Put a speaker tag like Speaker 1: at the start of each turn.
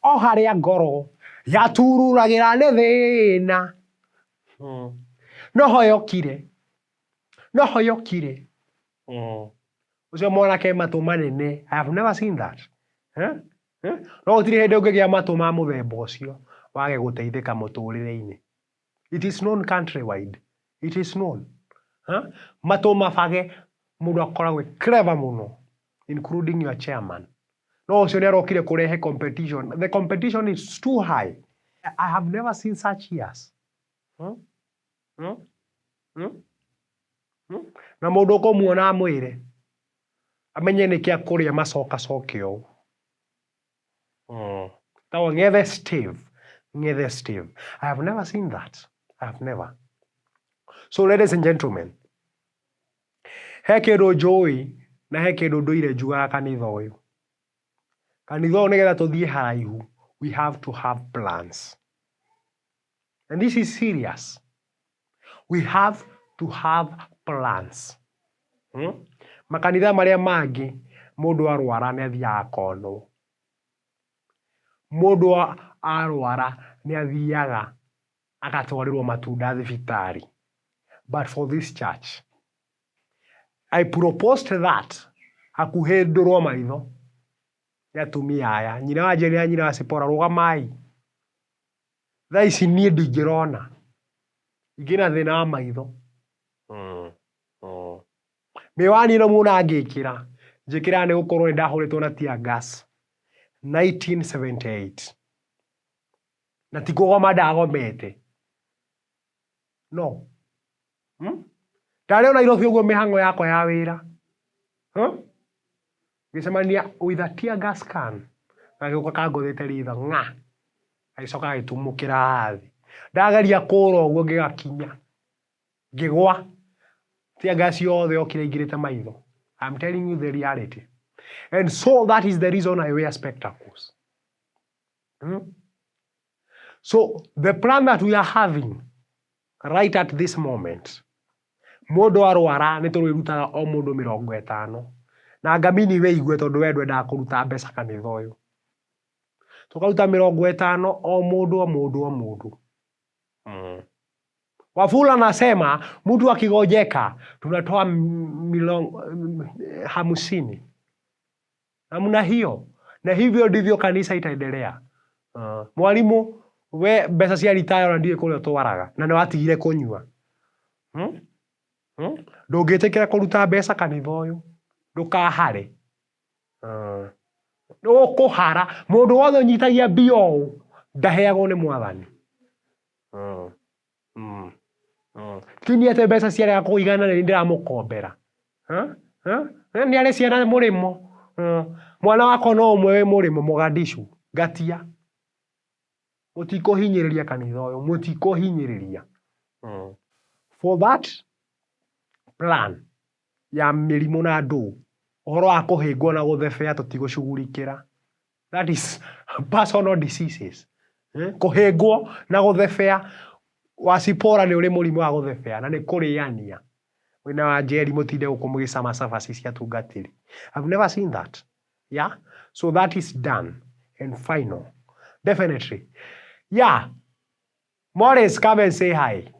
Speaker 1: O harĩa ngoro yatururagĩra nĩ thĩna, noho yokire, noho yokire. Ũcio mwanake matũ manene, I have never seen that. Eh? Eh? No gũtirĩ hĩndĩ ũngĩgĩa matũ ma mũthemba ũcio wage gũteithĩka mũtũrĩre-inĩ. It is known countrywide. It is known. Huh? Matũ mabage mũndũ akoragwo e clever mũno, including your chairman. No ũcio nĩ arokire kũrehe competition. The competition is too high. I have never seen such years. Hmm? Hmm? Hmm? Hmm? Na mũndũ ũkũmuona amwĩre amenye nĩkĩ akũrĩa macokacoke ũũ. Tagwo Ng'ethe Steve. Ng'ethe Steve. I have never seen that. I have never. So ladies and gentlemen, he kĩndũ njũĩ na he kĩndũ ndũire njugaga kanitha ũyũ. Kanitha ũyũ nĩgetha tũthiĩ haraihu, we have to have plans. And this is serious. We have to have plans. Makanitha marĩa mangĩ mũndũ arwara nĩ athiaga akonwo. Mũndũ arwara nĩ athiaga agatwarĩrwo matunda thibitarĩ. But for this church, I proposed that hakuhĩ ndũrwo maitho nĩ atumia aya. Nyina wa Jane na nyina wa Sipora, rũgamai. Thaa ici niĩ ndingĩrona. Ingĩna thĩna wa maitho. Mĩwani ĩno muona ngĩkĩra, njĩkĩraga nĩ gũkorwo nĩ ndahũrĩtwo na tear gas 1978. Na ti kũgoma ndagomete. No. Ndarĩ o Nairobi ũguo mĩhang'o yakwa ya wĩra. Huh? Ngĩcemania with a tear gas can. Gagĩũka kangũthĩte ritho ng'a. Gagĩcoka gagĩtumũkĩra thĩ. Ndageria kũra ũguo ngĩgakinya. Ngĩgwa. Tear gas yothe yokire ĩingĩrĩte maitho. I'm telling you the reality. And so that is the reason I wear spectacles. So the plan that we are having right at this moment, mũndũ arwara nĩ tũrĩrutaga o mũndũ 50. Na ngamini wĩigue tondũ we ndwendaga kũruta mbeca kanitha ũyũ. Tũkaruta 50 o mũndũ o mũndũ o mũndũ. Wafula anasema mtu akigonjeka tunatoa 50. Namna hiyo. Na hivyo ndivyo kanisa itaendelea. Mwalimu we mbeca cia retire ona ndiũĩ kũrĩa ũtwaraga na nĩ watigire kũnyua. Ndũngĩtĩkĩra kũruta mbeca kanitha ũyũ. Ndũkahare. Ũkũhara. Mũndũ wothe ũnyitagia mbia ũũ ndaheagwo nĩ mwathani. Ti niĩ atĩ mbeca ciarega kũigana nĩ ndĩramũkombera. Huh? Huh? Nĩ arĩ ciana mũrĩmo. Mwana wakwa no ũmwe wĩ mũrĩmo Mogadishu. Ngatia. Mũtikũhinyĩrĩria kanitha ũyũ. Mũtikũhinyĩrĩria. For that plan ya mĩrimũ na ndũ, ũhoro wa kũhĩngwo na gũthebea tũtigũcugurikĩra. That is personal diseases. Kũhĩngwo na gũthebea, wa Sipora nĩ ũrĩ mũrimũ wa gũthebea na nĩ kũrĩania. Wĩna wa Njeri mũtinde gũkũ mũgĩcama cabaci cia tungatĩri. I've never seen that. Yeah? So that is done and final. Definitely. Yeah. Morris, come and say hi.